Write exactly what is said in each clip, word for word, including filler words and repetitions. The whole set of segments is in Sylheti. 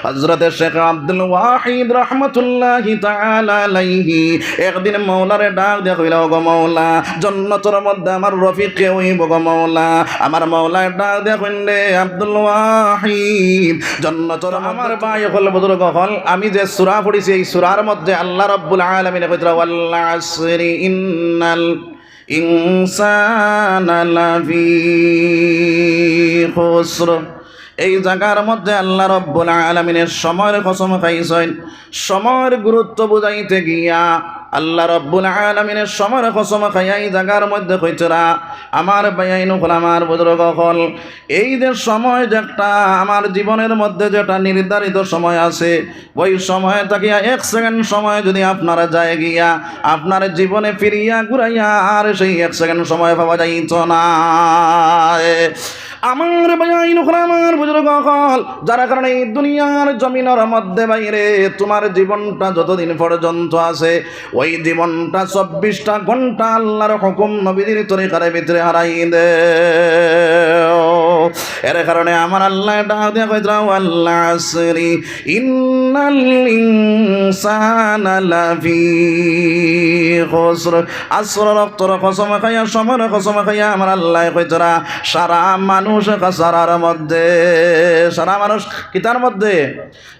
হযরতে শেখ আব্দুল ওয়াহিদ রহমতুল্লাহি তাআলা আলাইহি একদিন মওলারে ডাক দিয়া কইলা, "ওগো মওলা, জন্নতর মধ্যে আমার রফিক কে অইবো গো মওলা?" আমার মওলায় ডাক দিয়া কইন, "রে আব্দুল ওয়াহিদ, জন্নতর মধ্যে।" আমার ভাই অকল, বুজুর্গ অকল, আমি যে সূরা পড়ছি, এই সূরার মধ্যে আল্লাহ রাব্বুল আলামিনে কইতরা, "ওয়াল আসরি ইন্নাল ইনসানা লাফি খুসর।" এই জাগার মধ্যে আল্লাহ রাব্বুল আলামিনে সময়র কসম খাইছইন। সময়র গুরুত্ব বুঝাইতে গিয়া আল্লাহ রাব্বুল আলামিনে সময়র কসম খাইয়া এই জাগার মধ্যে কইতরা, আমার ভাইয়াইন অকল, আমার বুজুর্গ অকল, এই যে সময় যে একটা আমার জীবনের মধ্যে যেটা নির্ধারিত সময় আছে, ওই সময় থাকিয়া এক সেকেন্ড সময় যদি আপনার যায় গিয়া, আপনার জীবনে ফিরিয়া ঘুরাইয়া আর সেই এক সেকেন্ড সময় পাওয়া যাইতো না। আমার ভাইয়াইন অকল, আমার বুজুর্গ অকল, যার কারণে এই দুনিয়ার জমিনর মধ্যে বাইরে তোমার জীবনটা যতদিন পর্যন্ত আছে, ওই জীবনটা চব্বিশটা ঘন্টা আল্লাহর হুকুম নবীজির তরিকার ভিতরে হারাই দেও। এর কারণে আমার আল্লায় ডাক দিয়া কইতরা, "ওয়াল আসরি ইন্নাল ইনসানা লাফি খুসর।" আসরর অক্তর কসম খাইয়া, সময়র কসম খাইয়া আমার আল্লায় কইতরা, সারা মানুষ খাসারার মধ্যে। সারা মানুষ কিতার মধ্যে?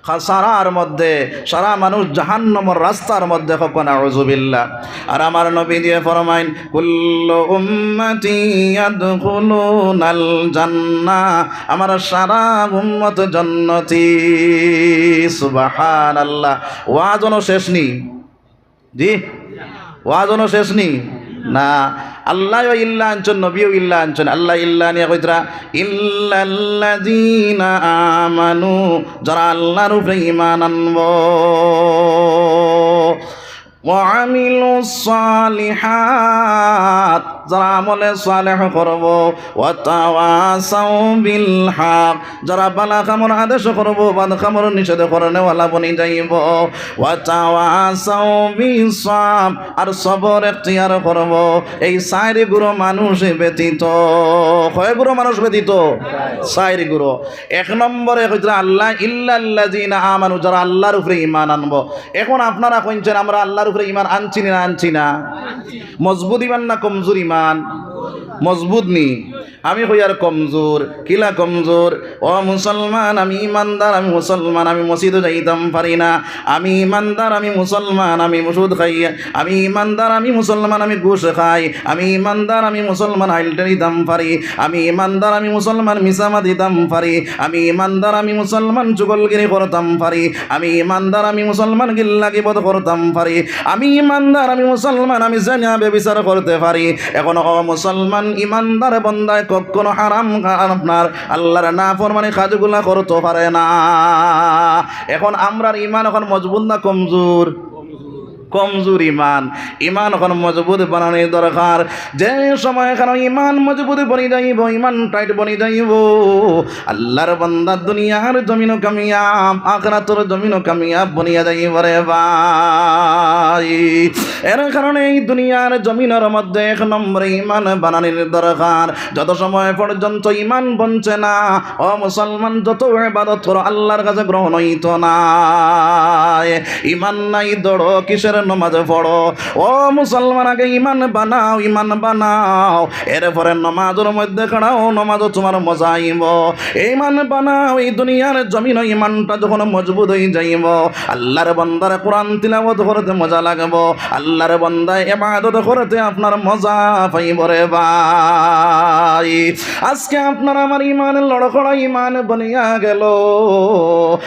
খাসারার মধ্যে, সারা মানুষ জাহান্নামর রাস্তার মধ্যে। কউক্কা নাউজুবিল্লাহ। আর আমার নবীজিয়ে ফরমাইন, "কুল্লু উম্মতি ইয়াদখুলুনাল জান্নাহ।" আমার সারা উম্মত জান্নাতি। সুবহানাল্লাহ। ওয়াজ অনো শেষ নি? জি, ওয়াজ অনো শেষ নি? না। আল্লায়ও ইল্লা আনছইন, নবীও ইল্লা আনছইন। আল্লায় ইল্লা আনিয়া কইতরা, "ইল্লাল্লাযীনা আমানু", যারা আল্লাহর উপরে ঈমান আনবো, "ওয়া আমিলুস সালিহাত", যারা আমলে সালেহ করবো, "ওয়া তাওয়াসাউ বিল হক", যারা বালা কামর আদেশ করবো, বাদ কামর নিষেধ করনেওয়ালা বনি যাইবো। ওয়া তাওয়াসাউ বিস সাবর, আর সবর এখতিয়ার করবো। এই চাইর গুরু মানুষ ব্যতীত। কয় গুরু মানুষ ব্যতীত? চাইর গুরু। এক নম্বরে কইতরা আল্লায়, ইল্লাল্লাযীনা আমানু, যারা আল্লাহর উপরে ঈমান আনবো। এখন আপনারা কইনছেন, আমরা আল্লাহর উপরে ঈমান আনছি না, আনছি না? মজবুত ঈমান না কমজোর ঈমান? মজবুত নি? আমি কইয়ার কমজোর। কিলা কমজোর? ও মুসলমান, আমি ইমানদার, আমি মুসলমান, আমি মসজিদো যাইতাম পারি না। আমি ইমানদার, আমি মুসলমান, আমি সুদ খাই। আমি ইমানদার, আমি মুসলমান, আমি ঘুষ খাই। আমি ইমানদার, আমি মুসলমান, আইল টেনিতাম পারি। আমি ইমানদার, আমি মুসলমান, মিছা মাতিতাম পারি। আমি ইমানদার, আমি মুসলমান, চুগলগিরি করতাম পারি। আমি ইমানদার, আমি মুসলমান, গিল্লা গিবত করতাম পারি। আমি ইমানদার, আমি মুসলমান, আমি জেনা ব্যভিচার করতে পারি। এখন ও মুসলমান, ইমানদার বন্দায় কখনো হারাম খা-, আপনার আল্লাহর নাফরমানি কাজগুলা করতে পারে না। এখন আমরার ইমান এখন মজবুত না কমজোর? কমজোর ইমান। ইমান এখন মজবুত বানানির দরকার। যে সময় এখানে ইমান মজবুত বনি যাইবো, ইমান টাইট বনি যাইবো, আল্লাহর বান্দা দুনিয়ার জমিনও কামিয়াব, আখিরাতর জমিনও কামিয়াব বনিয়া যাইবো রে ভাই। এর কারণে এই দুনিয়ার জমিনর মধ্যে এক নম্বরে ইমান বানানির দরকার। যত সময় পর্যন্ত ইমান বনছে না, ও মুসলমান, যত ইবাদত করো, আল্লাহর কাছে গ্রহণ হইতো না। ইমান নাই দৌড়ো, কিসের নমাজ পড়ো? ও মুসলমান, আগে ইমান বানাও, ইমান বানাও, এরপরে নমাজর মধ্যে খাড়াও, নমাজও তোমার মজা আইবো। ইমান বানাও, এই দুনিয়ার জমিনও ইমানটা যখন মজবুত হই যাইবো, আল্লাহর বান্দার কোরআন তিলাওয়াত করতে মজা লাগবো, আল্লাহর বান্দায় ইবাদত করতে আপনার মজা পাইবো রে ভাই। আজকে আপনার আমার ইমান লড়খড়া ইমান বনিয়া গেল।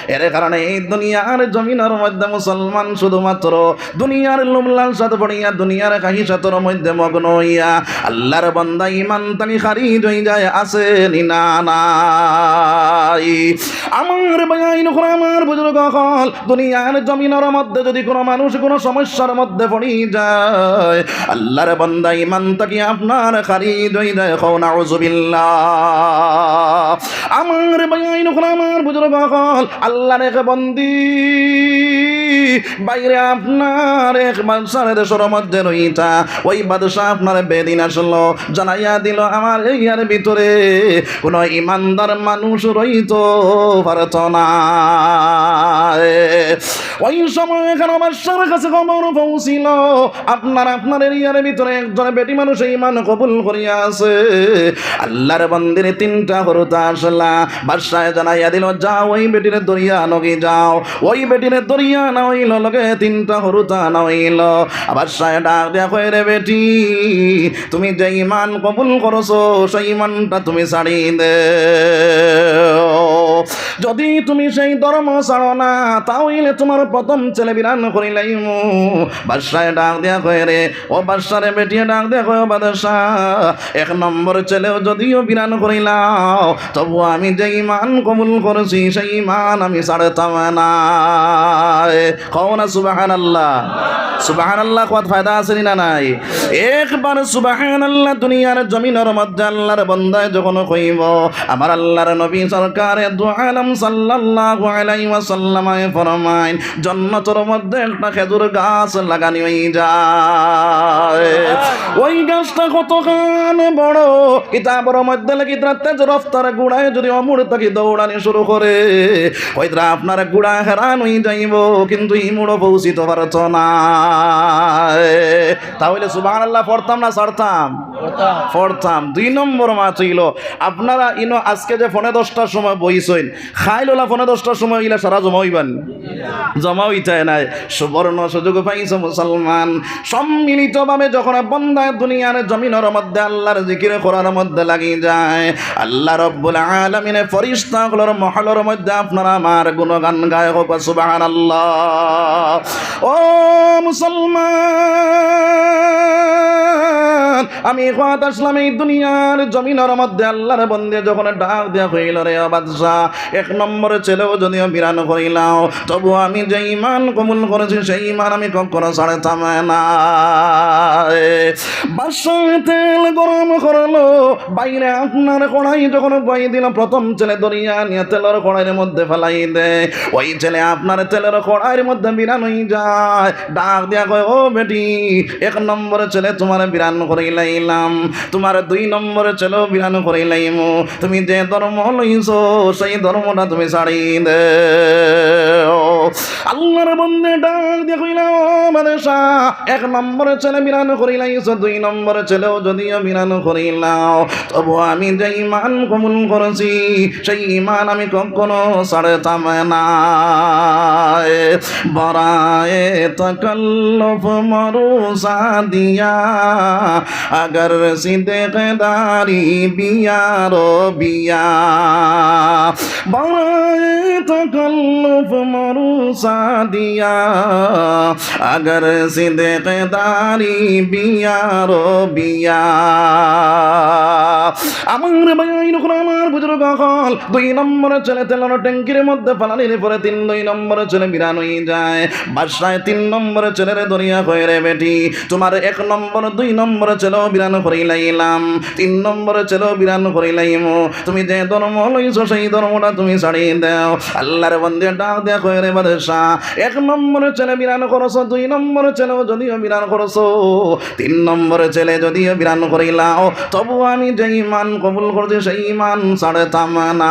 এর কারণে এই দুনিয়ার জমিনর মধ্যে মুসলমান শুধুমাত্র দুনিয়ার লোভ লালসাত পড়িয়া, দুনিয়ার খাহিশাতর মধ্যে মগ্ন হইয়া আল্লাহর বান্দা ইমান তানি খারিজ হই যায়, আছে নি না নাই? আমার ভাইয়াইন অকল, আমার বুজুর্গ অকল, দুনিয়ার জমিনর মধ্যে যদি কোনো মানুষ কোনো সমস্যার মধ্যে পড়ি যায়, আল্লাহর বান্দা ইমান থাকি আপনার খারিজ হই যায়, কও নাউজুবিল্লাহ। আমার ভাইয়াইন অকল, আমার বুজুর্গ অকল, আল্লাহর এক বন্দি বাইরে আপনার এক বাদশার দেশর মধ্যে রইতা, ওই বাদশা আপনার বেদিন আসলো, জানাইয়া দিল, আমার এরিয়ার ভিতরে কোনো ইমানদার মানুষ রইতো পারতো না। ওই সময় এখানে বাদশার কাছে খবর পৌঁছিল, আপনার, আপনার এরিয়ার ভিতরে একজন বেটি মানুষে ইমান কবুল করিয়া আছে। আল্লাহর বন্দির তিনটা হরুতা আসলা। বাদশায় জানাইয়া দিল, "যাও, ওই বেটিরে ধরিয়া আনোগি যাও।" ওই বেটিরে ধরিয়া আনা অইল, লগে তিনটা হরুতা আনা অইল। বাদশায় ডাক দিয়া কয়, "রে বেটি, তুমি যে ইমান কবুল করছো, সেই ইমানটা তুমি ছাড়ি দেও। যদি তুমি সেই ধর্ম ছাড়ো না, তা অইলে তুমার প্রথম ছেলে বিরান করিলাইমু।" বাদশায় ডাক দিয়া কয়, "রে, ও বাদশারে বেটিয়ে ডাক দিয়া কয়, ও বাদশা, এক নম্বর ছেলেও যদিও বিরান করিলাও, তবু আমি যে ইমান কবুল করছি, সেই ইমান আমি ছাড়তাম না।" কও না সুবহানাল্লাহ। সুবহানাল্লাহ কওয়াত ফায়দা আছে নি না নাই? একবার সুবহানাল্লাহ দুনিয়ার জমিনর মধ্যে আল্লাহর বন্দায় যখন কইব, আমার আল্লাহর নবী সরকারে দু আলম সাল্লাল্লাহু আলাইহি ওয়াসাল্লামে ফরমাইন, জন্নতর মধ্যে একটা খেজুর গাছ লাগানি অই যায়। ওই গাছটা কতখান বড়, কিতাবর মধ্যে লেখি, তারা তেজ রফতার ঘোড়ায় যদি অমুর থাকি দৌড়ানি শুরু করে, কইতরা আপনার ঘোড়া হেরান অই যাইব, কিন্তু ইমুড়ও পৌঁছিত পারত না। তাহলে সুবহানাল্লাহ পড়তাম না ছাড়তাম? পড়তাম। দুই নম্বর মাত অইল, আপনারা ইনো আজকে যে পৌনে দশটার সময় বইছইন, খাইল ওলা পৌনে দশটার সময় ইলা সারা জমা অইবা নি? জমা অইতায় নায়। সুবর্ণ সুযোগ পাইছো মুসলমান। সম্মিলিতভাবে যখন বন্দায় দুনিয়ার জমিনর মধ্যে আল্লাহর জিকির করার মধ্যে লাগি যায়, আল্লাহ রব্বুল আলামিনে ফেরেশতা অকলর মহলর মধ্যে আপনারা আমার গুণগান গায়, কও সুবহানাল্লাহ। ও মুসলমান, আমি কওয়াত আসলাম, এই দুনিয়ার জমিনর মধ্যে আল্লাহর বন্দে যখন ডাক দিয়া কইল, "রে ও বাদশা, এক নম্বর ছেলেও যদিও বিরান করিলাও, তবু আমি যে ইমান কবুল করছি, সেই ইমান আমি কখনো ছাড়তাম না।" বাদশায় তেল গরম করলো, বাইরে আপনার কড়াই যখন বই দিল, প্রথম ছেলে ধরিয়া নিয়া তেলর কড়াইর মধ্যে ফালাই দে। ওই ছেলে আপনার তেলর কড়াইর মধ্যে বিরান অই যায়, ডাক দিয়া কয়, "ও বেটি, এক নম্বর ছেলে তুমার বিরান করিলাইলাম, তুমার দুই নম্বর ছেলেও বিরান করিলাইমু, তুমি যে ধর্ম লইছো, সেই ধর্মটা তুমি ছাড়ি দেও।" আল্লাহর বন্দে ডাক দিয়া কইলা, "ও বাদশা, এক নম্বর ছেলে বিরান করিলাইছো, দুই নম্বর ছেলেও যদিও বিরান করিলাও, তবু আমি যে ইমান কবুল করছি, সেই ইমান আমি কখনো ছাড়তাম না।" برائے تکلف مروسا دیا، اگر صدق داری بیار و بیا۔ برائے تکلف مروسا دیا، اگر صدق داری بیار و بیا۔ আমার ভাই, এই লোকরা আমার বুজুর্গ অকল, দুই নম্বর ছেলে তেলর ট্যাঙ্কির মধ্যে ফালানির পরে তিন, দুই নম্বর ছেলে বিরান অই যায়। বাদশায় তিন নম্বর ছেলেরে ধরিয়া কয়, "রে বেটি, তুমার এক নম্বর, দুই নম্বর ছেলেও বিরান করিলাইলাম, তিন নম্বর ছেলেও বিরান করিলাইমু, তুমি যে ধর্ম লইছো সেই ধর্মটা তুমি ছাড়ি দেও।" আল্লাহর বন্দে ডাক দিয়া কয়, "রে বাদশা, এক নম্বর ছেলে বিরান করছো, দুই নম্বর ছেলেও যদিও বিরান করছো, তিন নম্বর ছেলে যদিও বিরান করিলাও, তবু আমি যে ইমান কবুল করছি সেই ইমান ছাড়তাম না।"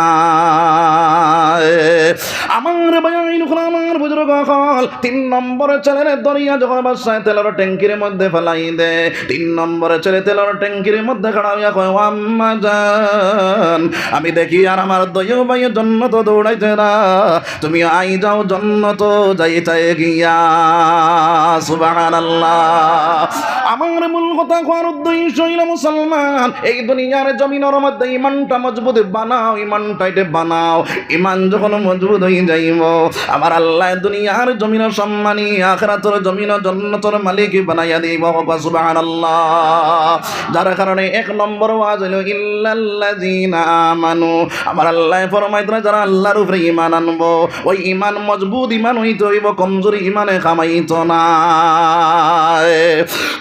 আমার ভাই, এই লোকরা আমার বুজুর্গ অকল, তিন নম্বর ছেলেরে ধরিয়া যখন বাদশায় তেলর ট্যাঙ্কির মধ্যে ফালাই দে, তিন নম্বর ছেলে তেলর ট্যাঙ্কির মধ্যে খাড়া অইয়া কয়, "ও আম্মা জান, আমি দেখি আর আমার দুইও ভাই জন্নত দৌড়াইতেরা, তুমি আই যাও জন্নত যাইতায় গিয়া।" সুবহানাল্লাহ। আমার মূল কথা কওয়ার উদ্দেশ্য অইল মুসলমান, এই দুনিয়ার জমিনর মধ্যে ইমানটা মজবুত বানাও, ইমান টাইট বানাও। ইমান যখন মজবুত অই যাইব, আমার আল্লাহ দুনিয়ার জমিন সম্মানী, আখিরাতর জমিন জন্নতর মালিক বানাইয়া দিব। কও সুবহানাল্লাহ। যার কারণে এক নম্বর ওয়াজ অইল ইল্লাল্লাযীনা আমানু। আমার আল্লাহ ফরমাইতরা, যারা আল্লাহর উপরে ইমান আনবো, ওই ইমান মজবুত ইমান অইতে অইব, কমজোরি ইমানে কামাইতো না।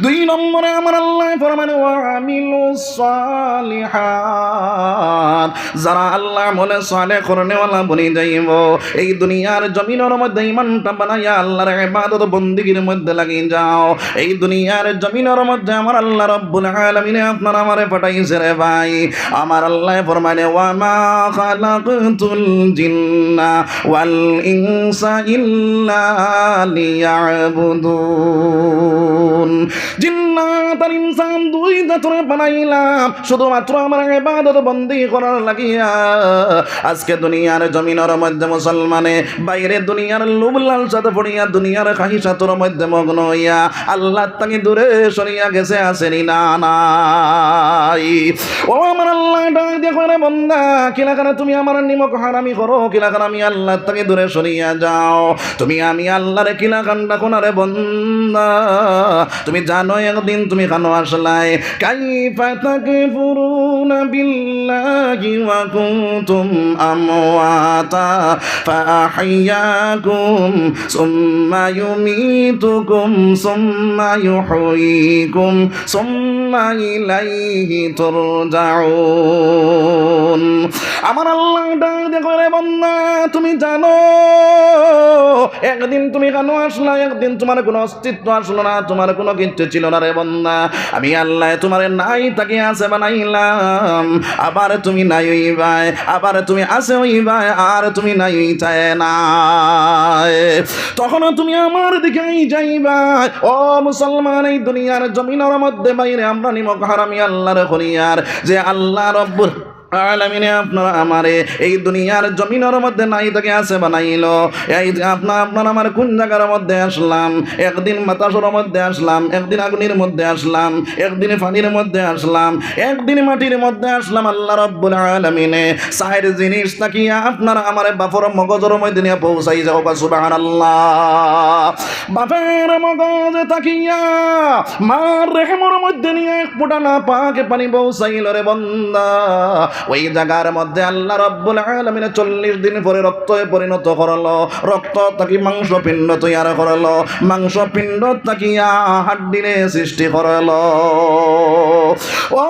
দুই দুই নম্বরে আমার আল্লায় ফরমাইন, "ওয়া আমিলুস সালিহাত।" যারা আল্লার আমলে সালেহ করনেওয়ালা বনি যাইবো, এই দুনিয়ার জমিনর মধ্যে ইমানটা বানাইয়া আল্লার ইবাদত বন্দিগির মধ্যে লাগি যাও। এই দুনিয়ার জমিনর মধ্যে আমার আল্লাহ রাব্বুল আলামিনে আপনার আমারে পাঠাইছে রে ভাই। আমার আল্লায় ফরমাইন, "ওয়া মা খালাকতুল জিন্না ওয়াল ইনসা ইল্লা লিয়াবুদুন।" জিন্নাত আর ইনসান দুই জাতরে বানাইলাম শুধুমাত্র আমার ইবাদত বন্দি করার লাগিয়া। আজকে দুনিয়ার জমিনর মধ্যে মুসলমানে বাইরে দুনিয়ার লোভ লালসাত পড়িয়া দুনিয়ার খাহিশাতর মধ্যে মগ্ন অইয়া আল্লার থাকি দূরে সরিয়া গেছে, আছে নি না নাই? ও আমার আল্লায় ডাক দিয়া কয়, "রে বন্দা, কিলাখান তুমি আমার নিমক হারামি করো, কিলাখান আমি আল্লার থাকি দূরে সরিয়া যাও? তুমি আমি আল্লারে কিলাখান ডাকো না রে বন্দা? তুমি জানো একদিন তুমি কানো আসলায়, কাইফা তাকফুরুনা বিল্লাহি ওয়া কুনতুম আমওয়াতা ফাআহইয়াকুম সুম্মা ইউমীতুকুম সুম্মা ইউহয়ীকুম সুম্মা ইলাইহি তুরজাউন।" আমার আল্লায় ডাক দিয়া কয়, "রে বন্দা, তুমি জানো একদিন তুমি কানো আসলা, একদিন তুমার কুনু অস্তিত্ব আসলো না, তুমার কুনু কিচ্ছু ছিল না রে বন্দা। আমি আল্লায় তুমারে নাই থাকি আছে বানাইলাম, আবার তুমি নাই অইবায়, আবার তুমি আছে অইবায়, আর তুমি নাই অইতায় না।" তখন তুমি আমার দিকে যাইবায়। ও মুসলমান, এই দুনিয়ার জমিনর মধ্যে বাইরে আমরা নিমক হারামি আল্লারে করিয়ার, যে আল্লাহ রব্বুল আলামিনে আপনার আমারে এই দুনিয়ার জমিনর মধ্যে নাই থাকি আছে বানাইলো। এই যে আপনা-, আপনার আমার কুন জাগার মধ্যে আসলাম? একদিন বাতাসর মধ্যে আসলাম, একদিন আগুনির মধ্যে আসলাম, একদিন পানির মধ্যে আসলাম, একদিন মাটির মধ্যে আসলাম। আল্লাহ রব্বুল আলামিনে চাইর জিনিস থাকিয়া আপনার আমারে বাফর মগজর মধ্যে নিয়া পৌঁছাই যাও, সুবহানাল্লাহ। বাফর মগজ থাকিয়া মার রেহেমর মধ্যে নিয়া এক ফুটা নাপাক পানি পৌঁছাইলো রে বন্দা। ওই জাগার মধ্যে আল্লাহ রব্বুল আলামিনে চল্লিশ দিন পরে রক্তে পরিণত করলো, রক্ত থাকি মাংসপিণ্ড তৈয়ার করলো, মাংসপিণ্ড থাকিয়া হাড্ডিরে সৃষ্টি করলো। ও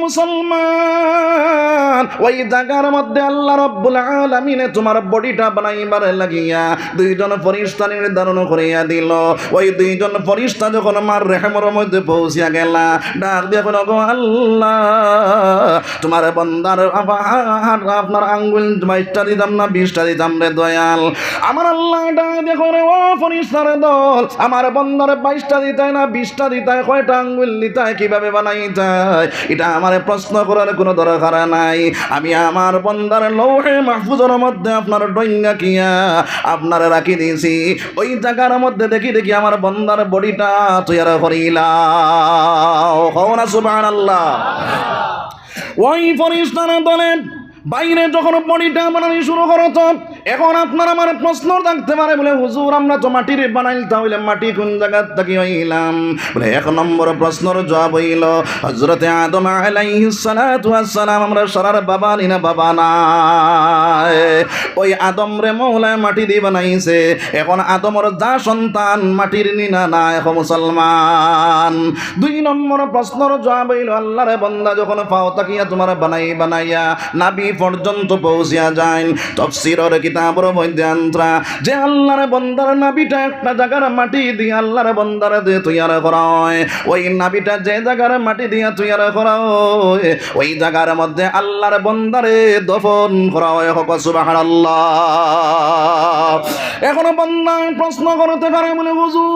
মুসলমান, ওই জাগার মধ্যে আল্লাহ রব্বুল আলামিনে তুমার বডিটা বানাইবার লাগিয়া দুইজন ফরিস্তা নির্ধারণ করিয়া দিলো। ওই দুইজন ফরিস্তা যখন মার রেহেমর মধ্যে পৌঁছিয়া গেলা, ডাক দিয়া কইলো, "গো আল্লাহ, তুমার বন্দার আফা-, আ-, আ-, আপনার আঙ্গুল বাইশটা দিতাম না বিশটা দিতাম রে দয়াল?" আমার আল্লায় ডাক দিয়া কয়, "ও ফরিস্তার দল, আমার বন্দারে বাইশটা দিতায় না বিশটা দিতায়, কয়টা আঙ্গুল দিতায়, কিভাবে বানাইতায়, ইটা আমারে প্রশ্ন করার কুনু দরকার নাই। আমি আমার বন্দার লৌহে মাহফুজর মধ্যে আপনার ডইঙ্গা কিয়া আপনারে রাখি দিছি। ওই জাগার মধ্যে দেখি দেখি আমার বন্দার বডিটা তৈয়ার করিলাও।" কও না সুবহানাল্লাহ। ওই ফরিস্তার দলে বাইরে যখন বডিটা বানানি শুরু করতো, এখন আপনার আমার প্রশ্ন থাকতে পারে, বলে, "হুজুর, আমরা তো মাটিরে বানাইতাম, অইলে মাটি কুন জাগার থাকি অইলাম?" বলে, এক নম্বর প্রশ্নর জবাব অইলো, হযরতে আদম আলাইহিস সালাতু ওয়াস সালাম, আমরা সারার বাবা নি না, বাবা নায়। ওই আদমরে মওলায় মাটি দি বানাইছে, এখন আদমর যা সন্তান মাটির নি না নায়, কও মুসলমান। দুই নম্বর প্রশ্নর জবাব অইলো, আল্লারে বন্দা, যখন পাও থাকিয়া তুমারে বানাই বানাইয়া নাভি পর্যন্ত পৌঁছিয়া যাইন, তফসিরর কিতাবর মধ্যে আনতরা যে আল্লারে বন্দার নাভিটা একটা জাগার মাটি দিয়া আল্লারে বন্দারে দিয়া তৈয়ার করা অয়, ওই নাভিটা যে জাগার মাটি দিয়া তৈয়ার করা অয়, ওই জাগার মধ্যে আল্লারে বন্দারে দফন করা অয়। কও সুবহানাল্লাহ। এখন বন্দায় প্রশ্ন করতে পারে, বলে, "হুজুর,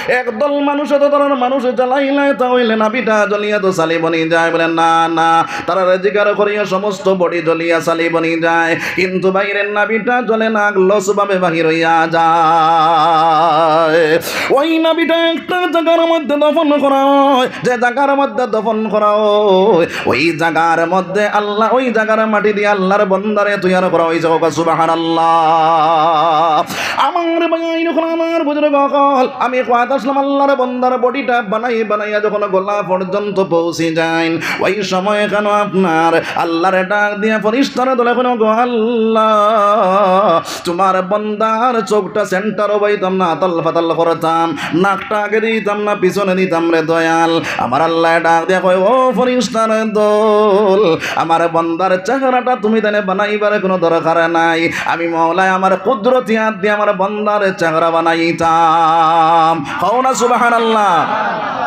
একদল মানুষে তো ধরুন মানুষ জ্বালাইলে তো অইলে নাভিটা জ্বলিয়া তো ছালি বনি যায়।" বলে, "না, না, তারারে জিকার করিয়া সমস্ত বডি জ্বলিয়া ছালি বনি যায়, কিন্তু বাইরের নাভিটা জ্বলে না, লস ভাবে বাহির অইয়া যায়।" ওই নাভিটা একটা জাগার মধ্যে দফন করা অয়, যে জাগার মধ্যে দফন করা অয়, ওই জাগার মধ্যে আল্লাহ, ওই জাগার মাটি দিয়া আল্লার বন্দারে তৈয়ার করা অইছে। কও সুবহানাল্লাহ। আমার ভাই, অখন আমার বুজুর্গ অকল, আমি কওয়াত আছলাম আল্লাহর বন্দার বডিটা বানাই বানাইয়া যখন গলা পর্যন্ত পৌঁছি যাইন, ওই সময় কেন আপনার আল্লাহরে ডাক দিয়া ফেরেশতার দলে কইন, "গো আল্লাহ, তুমার বন্দার চউখটা সেন্টারো বইতাম না, আতাল ফাতাল করতাম, নাকটা আগে দিতাম না, পিছনে দিতাম রে দয়াল।" আমার আল্লায় ডাক দিয়া কয়, "ও ফেরেশতার দল, আমার বন্দার চেহারাটা তুমি তানে বানাইবার কুনু দরকার নাই, আমি মওলায় আমার কুদরতি আত দিয়া আমার বন্দার চেহারা বানাইতাম।" কও না সুবহানাল্লাহ।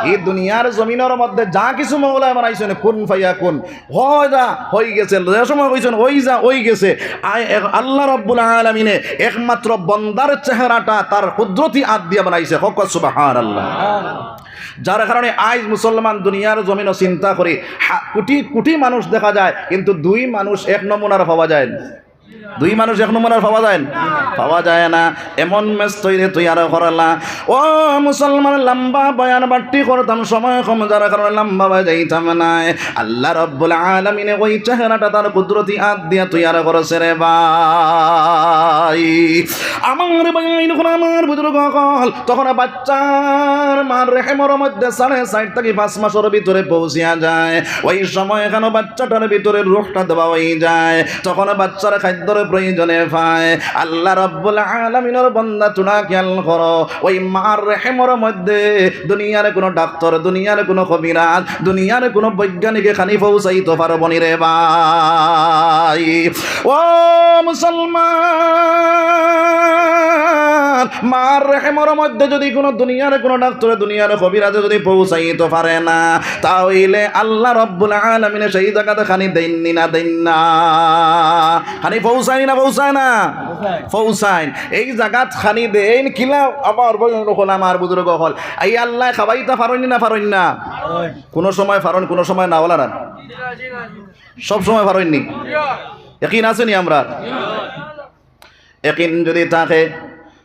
ই দুনিয়ার জমিনর মধ্যে যা কিছু মওলায় বানাইছইন, কুন ফায়াকুন, অয় যা অইগেছে, যে সময় কইছইন অই যা অইগেছে। আয় এক-, আল্লাহ রাব্বুল আলামিনে একমাত্র বন্দার চেহারাটা তার কুদরতি আত দিয়া বানাইছে। কও সুবহানাল্লাহ। যার কারণে আইজ মুসলমান দুনিয়ার জমিনো চিন্তা করি, হা-, কুটি কুটি মানুষ দেখা যায়, কিন্তু দুই মানুষ এক নমুনার পাওয়া যায় না। দুই মানুষ এক নমুনার পাওয়া যায় না, পাওয়া যায় না। এমন মেজ তৈরি তৈয়ার করলা। ও মুসলমান, লম্বা বয়ান বাট্টি করতাম, সময় কম, যার কারণে লম্বা বায় যাইতাম নায়। আল্লাহ রাব্বুল আলামিনে ওই চেহারাটা তার কুদরতি আত দিয়া তৈয়ার করছে রে ভাই। আমার ভাই, অখন আমার বুজুর্গ অকল, তখন বাচ্চার মার রেহেমর মধ্যে সাড়ে চাইর থাকি পাঁচ মাসর ভিতরে পৌঁছিয়া যায়। ওই সময় কেন বাচ্চাটার ভিতরে রুহটা দেওয়া অই যায়, তখন বাচ্চার খাদ্যর প্রয়োজনে পায়। আল্লাহ রাব্বুল আলামিনর বন্দা, তুরা খেয়াল করো, ওই মার রেহেমর মধ্যে দুনিয়ার কুনু ডাক্তর, দুনিয়ার কুনু কবিরাজ, দুনিয়ার কুনু বৈজ্ঞানিকে খানি পৌঁছাইতো পারবো নি রে ভাই। ও মুসলমান, মার রেহেমর মধ্যে যদি কুনু দুনিয়ার কুনু ডাক্তরে, দুনিয়ার কবিরাজে যদি পৌঁছাইতো পারে না, তা অইলে আল্লাহ রাব্বুল আলামিনে সেই জাগাত খানি দেইন নি না দেইন না? খানি পৌঁছাইন নি না পৌঁছাইন না? পৌঁছাইন। এই জাগাত খানি দেইন কিলা? আমার ভাই অকল, আমার বুজুর্গ অকল, এই আল্লায় খাবাইতা পারইন নি না পারইন না? কুনু সময় পারইন, কুনু সময় না, অলা না? সব সময় পারইন নি? একিন আছে নি আমরার? একিন যদি থাকে,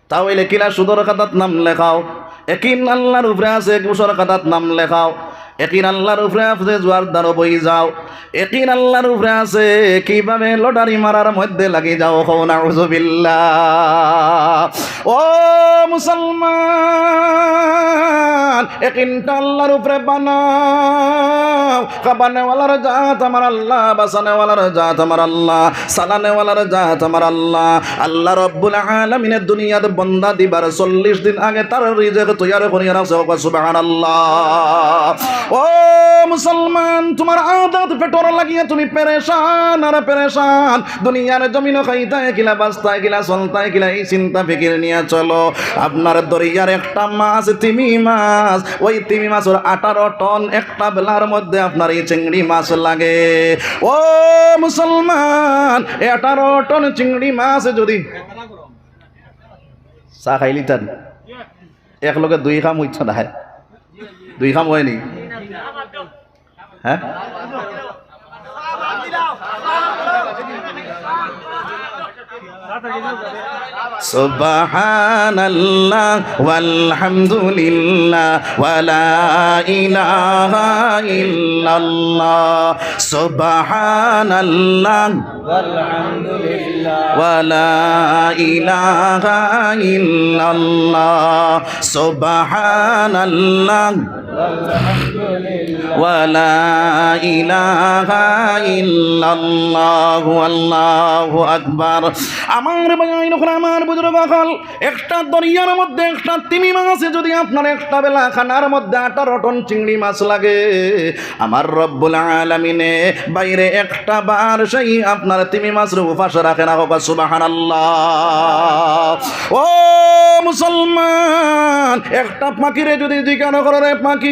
তা অইলে কিলা সুদর খাতাত নাম লেখাও। একিন আল্লাহর উপরে আছে, ঘুষর খাতাত নাম লেখাও। একিন আল্লাহর উপরে আছে, জুয়ার দারো বই যাও। একিন আল্লাহর উপরে আছে, কিভাবে লটারি মারার মধ্যে লাগি যাও। কও নাউজুবিল্লাহ। ও মুসলমান, একিনটা আল্লাহর উপরে বানাও। খাবানেওয়ালার জাত আমার আল্লাহ, বাঁচানেওয়ালার জাত আমার আল্লাহ, চালানেওয়ালার জাত আমার আল্লাহ। আল্লাহ রাব্বুল আলামিনে দুনিয়াত বন্দা দিবার চল্লিশ দিন আগে তার রিজিক তৈয়ার করিয়া রাখছে। কও সুবহানাল্লাহ। ও মুসলমান, তুমার আদাত পেটর লাগিয়া তুমি পেরেশান আর পেরেশান। দুনিয়ার জমিনো খাইতায় কিলা, বাঁচতায় কিলা, চলতায় কিলা, এই চিন্তা ফিকির নিয়া চলো। আপনার দরিয়ার একটা মাছ, তিমি মাছ, ওই তিমি মাছর আঠারো টন একটা বেলার মধ্যে আপনার এই চিংড়ি মাছ লাগে। ও মুসলমান, এই আঠারো টন চিংড়ি মাছ যদি চা খাইলিতাম, এক লগে দুই কাম অইতো না, দুই কাম অয়নি। হ্যাঁ? সুবহানাল্লাহ ওয়ালহামদুলিল্লাহ ওয়ালা ইলাহা ইল্লাল্লাহ। সুবহানাল্লাহ ওয়ালহামদুলিল্লাহ ওয়ালা ইলাহা ইল্লাল্লাহ। সুবহানাল্লাহ ওয়ালা ইলাহা ইল্লাল্লাহু আল্লাহু আকবার। আমার ভাই অকল, আমার বুজুর্গ অকল, একটা দরিয়ার মধ্যে একটা তিমি মাছে যদি আপনার একটা বেলা খানার মধ্যে আঠারো টন চিংড়ি মাছ লাগে, আমার রব্বুল আলামিনে বাইরে একটা বার সেই আপনার তিমি মাছরে উপাস রাখে না। কও সুবহানাল্লাহ। ও মুসলমান, একটা পাখিরে যদি জিজ্ঞাসা করো, "রে পাখি,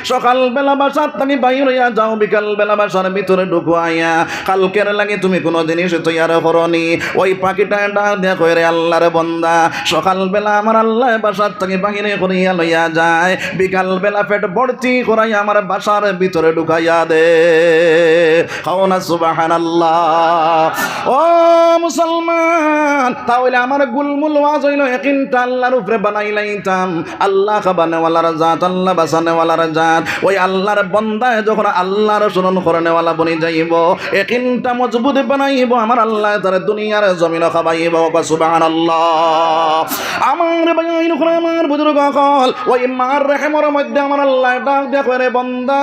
সকালবেলা বাসার থাকি বাইর অইয়া যাও, বিকালবেলা বাসার ভিতরে ঢুকো আইয়া, কালকের লাগি তুমি কুনু জিনিস তৈয়ার করো নি?" ওই পাখিটায় ডাক দিয়া কয়, "রে আল্লাহর বন্দা, সকালবেলা আমার আল্লায় বাসার থাকি বাইরে করিয়া লইয়া যায়, বিকালবেলা পেট ভর্তি করাইয়া আমার বাসার ভিতরে ঢুকাইয়া দে।" কও না সুবহানাল্লাহ। ও মুসলমান, তাইলে আমার গুলমুল ওয়াজ অইলো একিনটা আল্লার উপরে বানাইলাইতাম। আল্লা খাবানেওয়ালার জাত, আল্লা বাচানেওয়ালার জাত। ওই আল্লার বন্দায় যখন আল্লার স্মরণ করনেওয়ালা বনি যাইবো, একিনটা মজবুত বানাইবো, আমার আল্লায় তারে দুনিয়ার জমিনো খাবাইবো। কও সুবহানাল্লাহ। আমার ভাইয়াইন অকল, আমার বুজুর্গ অকল, ওই মার রেহেমর মধ্যে আমার আল্লায় ডাক দিয়া কয়, "রে বন্দা,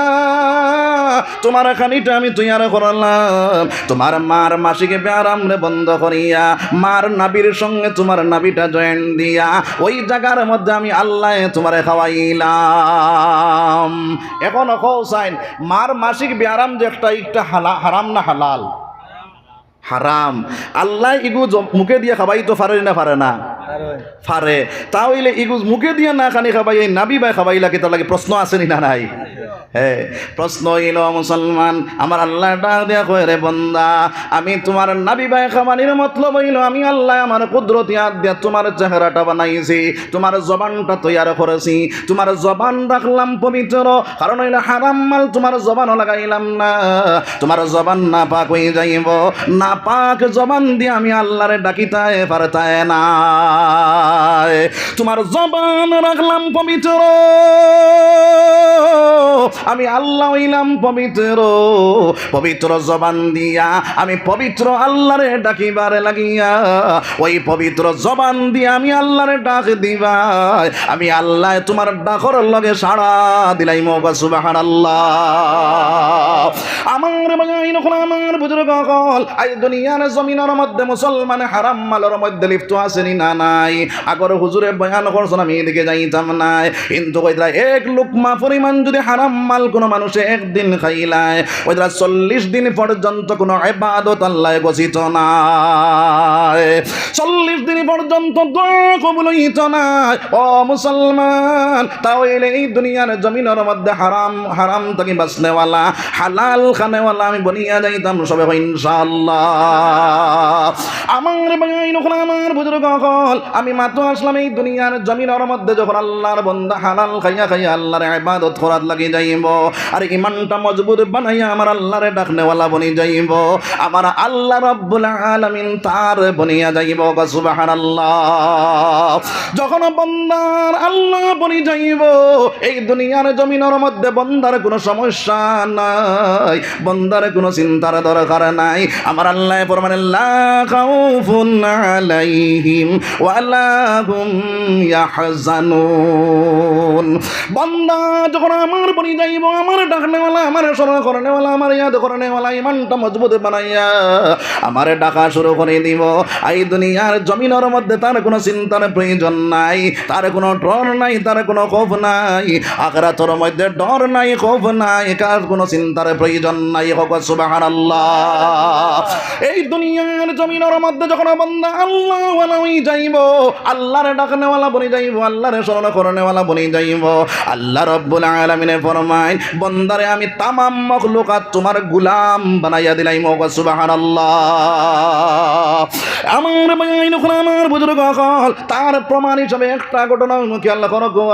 তুমার খানিটা আমি তৈয়ার করলাম, তুমার মার মাসিক ব্যারামরে বন্ধ করিয়া, মার নাভির সঙ্গে তুমার নাভিটা join দিয়া, ওই জাগার মধ্যে আমি আল্লায় তুমারে খাওয়াইলাম।" এখন কও চাইন, মার মাসিক ব্যারাম যে একটা, একটা হালা-, হারাম না হালাল? হারাম। আল্লায় ইগু জ-, মুখে দিয়া খাবাইতো পারে না, পারে না? পারে। তাইলে ইগু মুখে দিয়া না খানি খাবাই, এই নাভি বায় খাবাইলা কিতার লাগি? প্রশ্ন আছে নি না নাই? হ্যাঁ, প্রশ্ন অইলো মুসলমান, আমার আল্লায় ডাক দিয়া কয়, "রে বন্দা, আমি তুমার নাভি বায় খাবানির মতলব অইলো আমি আল্লায় আমার কুদরতি আত দিয়া তুমার চেহারাটা বানাইছি, তুমার জবানটা তৈয়ার করছি, তুমার জবান রাখলাম পবিত্র, কারণ অইলো হারাম মাল তুমার জবানো লাগাইলাম না, তুমার জবান নাপাক অই যাইবো, নাপাক জবান দিয়া আমি আল্লারে ডাকিতায় পারতায় নায়।" তুমার জবান রাখলাম পবিত্র, আমি আল্লা অইলাম পবিত্র। পবিত্র জবান দিয়া আমি পবিত্র আল্লারে ডাকিবার লাগিয়া, ওই পবিত্র জবান দিয়া আমি আল্লারে ডাক দিবায়, আমি আল্লায় তুমার ডাকর লগে সাড়া দিলাইমু। কও সুবহানাল্লাহ। আমার ভাইয়াইন অকল, আমার বুজুর্গ অকল, আইজ দুনিয়ার জমিনর মধ্যে মুসলমান হারাম মালর মধ্যে লিপ্ত আছে নি না নাই? আগর হুজুরে বয়ান করছইন, আমি এদিকে যাইতাম নায়, কিন্তু কইতরা এক লুকমা পরিমাণ যুদি হারাম মাল কুনু মানুষে একদিন খাইলায়, কইতরা চল্লিশ দিন পর্যন্ত কুনু ইবাদত আল্লায় গছিত নায়, চল্লিশ দিন পর্যন্ত দোয়া কবুল অইতো নায়। ও মুসলমান, তাইলে এই দুনিয়ার জমিনর মধ্যে হারাম, হারাম থাকি বাচনেওয়ালা, হালাল খানেওয়ালা আমি বনিয়া যাইতাম সবে, ইনশাআল্লাহ। আমার ভাইয়াইন অকল, আমার বুজুর্গ অকল, আমি মাত্র আসলাম এই দুনিয়ার জমিনর মধ্যে, যখন আল্লার বন্দা হালাল খাইয়া খাইয়া আল্লার ইবাদত করাত লাগি যাইবো, আর ইমানটা মজবুত বানাইয়া আমার আল্লারে ডাকনেওয়ালা বনি যাইবো, আমার আল্লা রাব্বুল আলামিন তার বনিয়া যাইবো। কও সুবহানাল্লাহ। যখন বন্দার আল্লা বনি যাইবো, এই দুনিয়ার জমিনর মধ্যে বন্দার কুনু সমস্যা নাই, বন্দার কুনু চিন্তার দরকার নাই। আমার আল্লায় ফরমাইন, "লা খাউফুন আলাইহিম ওয়া লা হুম ইয়াহজানুন।" বন্দা যখন আমার বনি যাইবো, আমার ডাকনেওয়ালা, আমার স্মরণ করনেওয়ালা, আমার ইয়াদ করনেওয়ালা, ইমানটা মজবুত বানাইয়া আমারে ডাকা শুরু করি দিবো, এই দুনিয়ার জমিনর মধ্যে তার কুনু চিন্তার প্রয়োজন নাই, তার কুনু ডর নাই, তার কুনু খৌফ নাই। আখিরাতর মধ্যে ডর নাই, খৌফ নাই, কার কুনু চিন্তার প্রয়োজন নাই। কও সুবহানাল্লাহ। এই দুনিয়ার জমিনর মধ্যে যখন বন্দা আল্লাওয়ালা অই যাইবো, আল্লারে ডাকনেওয়ালা বনি যাইবো, আল্লারে স্মরণ করনেওয়ালা বনি যাইবো, আল্লা রাব্বুল আলামিনে ফরমাইন, বন্দারে আমি তামাম মখলুকাত তুমার গুলাম বানাইয়া দিলাইমু। কও সুবহানাল্লাহ। আমার ভাইয়াইন অকল, আমার বুজুর্গ অকল, তার প্রমাণ হিসাবে একটা ঘটনা অইলো, খেয়াল করো গো।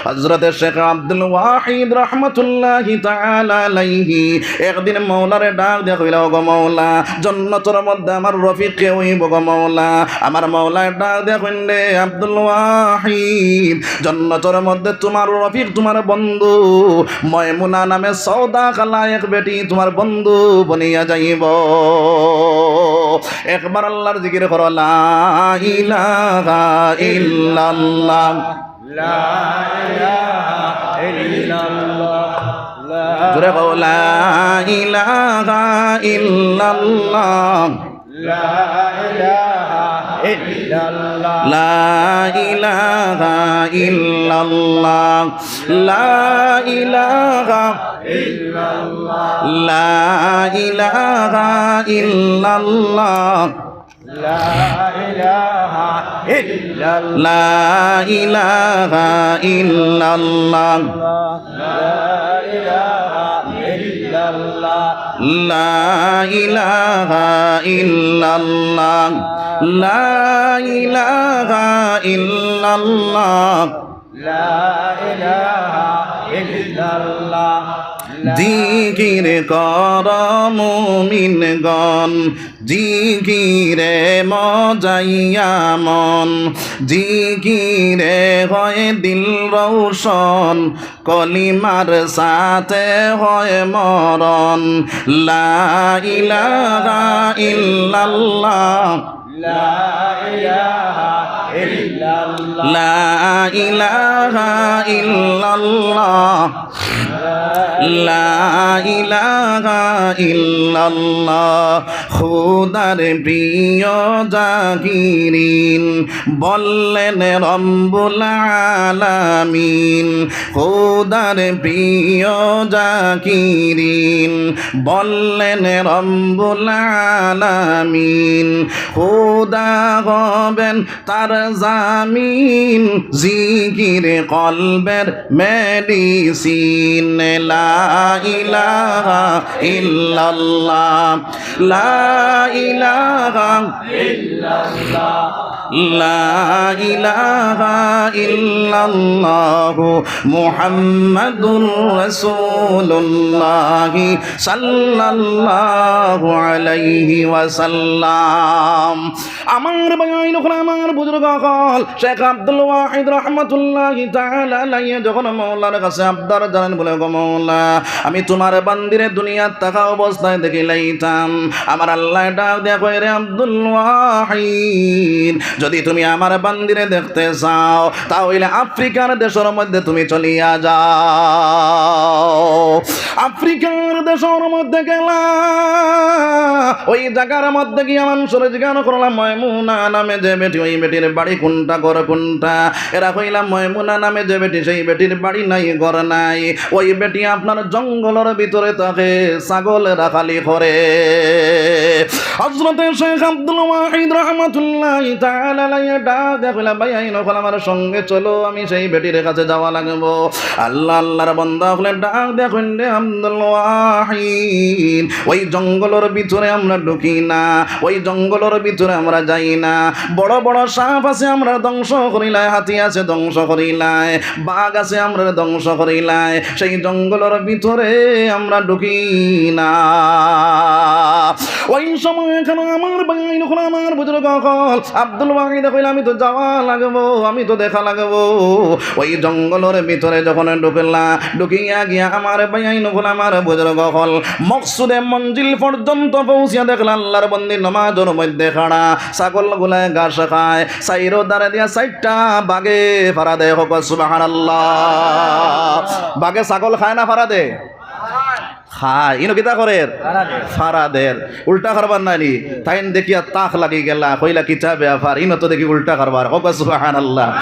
হযরতে শেখ আব্দুল ওয়াহিদ রহমতুল্লাহি তাআলা আলাইহি একদিন মওলারে ডাক দিয়া কইলা, "ওগো মওলা, জন্নতর মধ্যে আমার রফিক কে অইবো গো মওলা?" আমার মওলায় ডাক দিয়া কইন, "রে আব্দুল ওয়াহিদ, জন্নতর মধ্যে তুমার রফিক, তুমার বন্ধু ময়মুনা নামে সওদা কালা এক বেটি তুমার বন্ধু বনিয়া যাইবো।" একবার আল্লার জিকির করো, লা ইলাহা ইল্লাল্লাহ। লা ইলাহা ইল্লাল্লাহ। লা জোরে কও, লা ইলাহা ইল্লাল্লাহ। লা ইলাহা ইল্লাল্লাহ। লা ইলাহা ইল্লাল্লাহ। লা ইলাহা ইল্লাল্লাহ। লা ইলাহা ইল্লাল্লাহ। লা ইলাহা ইল্লাল্লাহ। লা ইলাহা ইল্লাল্লাহ। লা ইলাহা ইল্লাল্লাহ। লা ইলাহা ইল্লাল্লাহ। লা ইলাহা ইল্লাল্লাহ। লা ইলাহা ইল্লাল্লাহ। জিকির কর মুমিনগণ, জিকিরে মজাইয়া মন, জিকিরে হয় দিল রোশন, কলিমার সাথে হয় মরণ। লা ইলাহা ইল্লাল্লাহ। লা ইলাহা ইল্লাল্লাহ। লা ইলাহা ইল্লাল্লাহ। লা ইলাহা ইল্লাল্লাহ। খোদার প্রিয় জাকিরিন, বললেন রব্বুল আলামিন। খোদার প্রিয় জাকিরিন, বললেন রব্বুল আলামিন। খোদা হবেন তার জামিন, জিকির কলবের মেডিসিন। লা ইলাহা ইল্লাল্লাহ, লা ইলাহা ইল্লাল্লাহ, লা ইলাহা ইল্লাল্লাহ, মুহাম্মাদুর রাসূলুল্লাহ সাল্লাল্লাহু আলাইহি ওয়াসাল্লাম। আমার ভাইয়াইন অকল, আমার বুজুর্গ অকল, শেখ আব্দুল ওয়াহিদ রহমতুল্লাহি তাআলা আলাইহি যখন মওলার কাছে আবদার জানান, বলে, "গো মওলা, আমি তুমার বান্দিরে দুনিয়াত থাকা অবস্থায় দেখিলাইতাম।" আমার আল্লায় ডাক দিয়া কয়, "রে আব্দুল ওয়াহিদ, যদি তুমি আমার বান্দিরে দেখতে চাও, তা অইলে আফ্রিকার দেশর মধ্যে তুমি চলিয়া যাও।" আফ্রিকার দেশর মধ্যে গেলা, ওই জাগার মধ্যে গিয়া মানষরে জিগান করলা, "ময়মুনা নামে যে বেটি, ওই বেটির বাড়ি কুনটা, ঘর কুনটা?" এরা কইলা, "ময়মুনা নামে যে বেটি, সেই বেটির বাড়ি নাই, ঘর নাই। ওই বেটি আপনার জঙ্গলর ভিতরে থাকে, ছাগল রাখালি করে।" হযরতে শেখ আব্দুল ওয়াহিদ রহমতুল্লাহি তাআলা আলাইহি ডাক দিয়া কইলা, "ভাইয়াইন অকল, আমার সঙ্গে চলো, আমি সেই বেটির কাছে যাওয়া লাগবো।" আল্লাহ, আল্লাহর বান্দা অকলে ডাক দিয়া কইন, "রে আব্দুল ওয়াহিদ, ওই জঙ্গলর ভিতরে আমরা ঢুকি না, ওই জঙ্গলর ভিতরে আমরা যাই না। বড় বড় সাপ আছে, আমরা ধ্বংস করিলাই, হাতি আছে, ধ্বংস করিলাই, বাঘ আছে, আমরা ধ্বংস করিলাই, সেই জঙ্গলর ভিতরে আমরা ঢুকি না।" ওই সময় এখানে আমার ভাইয়াইন অকল, আমার বুজুর্গ অকল, আব্দুল ওয়াহিদে কইলা, "আমি তো যাওয়া লাগবো, আমি তো দেখা লাগবো।" ওই জঙ্গলর ভিতরে যখন ঢুকলা, ঢুকিয়া গিয়া আমার ভাইয়াইন অকল, আমার বুজুর্গ অকল, মকসুদে মঞ্জিল পর্যন্ত পৌঁছিয়া দেখলা আল্লাহর বান্দি নমাজর মধ্যে খাড়া, ছাগলগুলায় ঘাস খায়, চাইরো ধারে দিয়া চাইরটা বাঘে ফাড়া দেয়। কউক্কা সুবহানাল্লাহ। বাঘে ছাগল খায় না ফাড়া দেয়? খায়। ইনো কিতা করের? ফাড়া দের। উল্টা কারবার নানি? তাইন দেখিয়া তাক লাগি গেলা, কইলা, "কিতা ব্যাপার? ইনো তো দেখি উল্টা কারবার।" কউক্কা সুবহানাল্লাহ।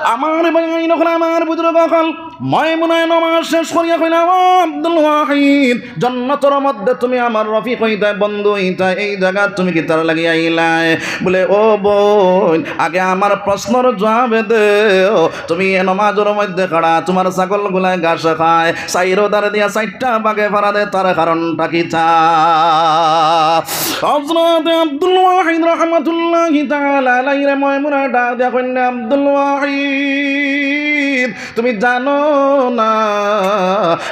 আমার ভাইয়াইন অকল, আমার বুজুর্গ অকল, ময়মুনায় নমাজ শেষ করিয়া কইলা, "ও আব্দুল ওয়াহিদ, জন্নতর মধ্যে তুমি আমার রফিক অইতায়, বন্ধু অইতায়, এই জাগাত তুমি কিতার লাগি আইলায়?" বলে, "ও বইন, আগে আমার প্রশ্নর জুয়াব দেও, তুমি এ নমাজর মধ্যে খাড়া, তুমার ছাগলগুলায় ঘাস খায়, চাইরো ধারে দিয়া চাইরটা বাঘে ফাড়া দেয়, তার কারণটা কিতা?" হযরতে আব্দুল ওয়াহিদ রহমতুল্লাহি তাআলা আলাইহিরে ময়মুনায় ডাক দিয়া কইন, "আব্দুল ওয়াহিদ, তুমি জানো না,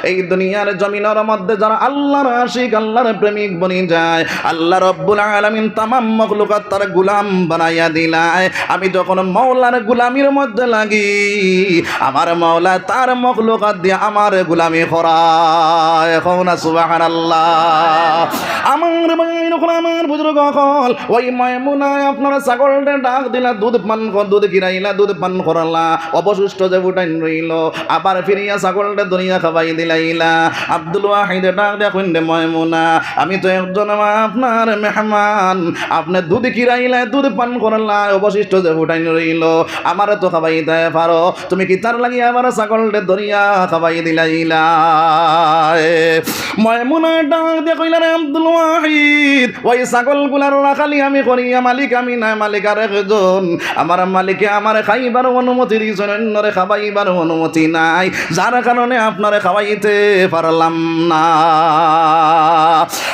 এই দুনিয়ার জমিনর মধ্যে যারা আল্লাহর আশিক, আল্লাহর প্রেমিক বনি যায়, আল্লাহ রব্বুল আলামিন তামাম মখলুকাত তার গুলাম বানাইয়া দিলায়। আমি যখন মওলার গুলামির মধ্যে লাগি, আমার মওলা তার মখলুকাত দিয়া আমার গুলামি করায়।" কও না সুবহানাল্লাহ। আমার ভাইয়াইন অকল, আমার বুজুর্গ অকল, ওই ময়মুনায় আপনার ছাগলরে ডাক দিলা, দুধ পান কর, দুধ খিরাইলা, দুধ পান করালা, অবশিষ্ট যে ফুটাইন রইলো, আবার ফিরিয়া ছাগলরে ধরিয়া খাবাই দিলাইলা। আব্দুল ওয়াহিদে ডাক দিয়া কইন, "রে ময়মুনা, আমি তো একজন আপনার মেহমান, আপনে দুধ খিরাইলা, দুধ পান করালা, অবশিষ্ট যে ফুটাইন রইলো, আমারে তো খাবাইতায় পারো, তুমি কিতার লাগি আমার ছাগলরে ধরিয়া খাবাই দিলাইলায়?" ময়মুনায় ডাক দিয়া কইলা, "রে আব্দুল ওয়াহিদ, ওই ছাগলগুলার রাখালি আমি করিয়া মালিক আমি নায়, মালিক আরেকজন। আমার মালিকে আমারে খাইবার অনুমতি দিছইন, অন্যরে খাবাইবার অনুমতি নাই, যার কারণে আপনারে খাওয়াইতে পারলাম না।"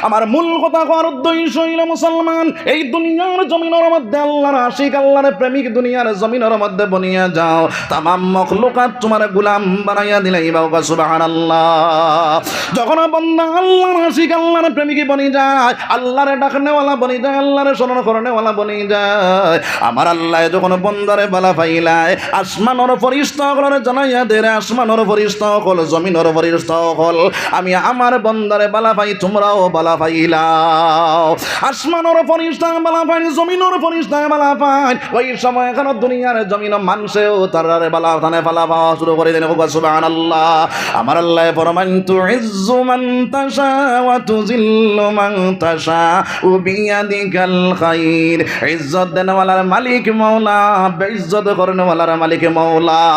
আমার মূল কথা কওয়ার উদ্দেশ্য অইল, মুসলমান, এই দুনিয়ার জমিনর মধ্যে আল্লাহর আশিক, আল্লাহর প্রেমিক দুনিয়ার জমিনর মধ্যে বনিয়া যাও, তামাম মখলুকাত তুমারে গুলাম বানাইয়া দিলাইবা। সুবহানাল্লাহ। যখন বন্দা আল্লাহর আশিক, আল্লাহর প্রেমিক বনি যায়, আল্লাহরে ডাকনেওয়ালা বনি যায়, আল্লাহরে স্মরণ করনেওয়ালা বনি যায়, আমার আল্লায় যখন বন্দারে বালা পাইলায়, আসমানর ফিরিস্তা অকলরে জানাইয়া দে, "রে আসমানর ফিরিস্তা অকল, জমিনর ফিরিস্তা অকল, আমি আমার বন্দারে বালা পাই, তুমরাও বালা পাইলাও।" আসমানর ফিরিস্তা বালা পাইন, জমিনর ফিরিস্তা বালা পাইন। ওই সময় এখানো দুনিয়ার জমিনো মানষেও তারারে বালা তানে বালা পাওয়া শুরু করি দেইন। কউক্কা সুবহানাল্লাহ। আমার আল্লায় ফরমাইন, "তুইজ্জু মান তাশা ওয়া তুযিল্লু মান তাশা বিয়াদিকাল খাইর।" ইজ্জত দেনেওয়ালার মালিক মওলা, বেইজ্জত করনেওয়ালার মালিক মওলা।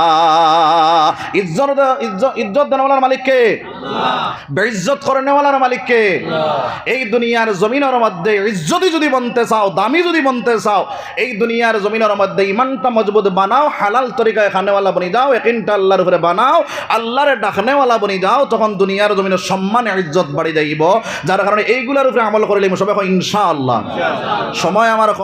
ইজ্জত, ইজ্জত, ইজ্জত দেনেওয়ালার মালিক কে? বেইজ্জত করনেওয়ালার মালিক কে? এই দুনিয়ার জমিনর মধ্যে ইজ্জতি যুদি বনতে চাও, দামি যুদি বনতে চাও, এই দুনিয়ার জমিনর মধ্যে ইমানটা মজবুত বানাও, হালাল তরিকায় খানেওয়ালা বনি যাও, একিনটা আল্লাহর উপরে বানাও, আল্লাহরে ডাকনেওয়ালা বনি যাও, তখন দুনিয়ার জমিনর সম্মান ইজ্জত বাড়ি যাইব। যার কারণে এইগুলার উপরে আমল করিলে সবে কই ইনশাআল্লাহ। সময় আমার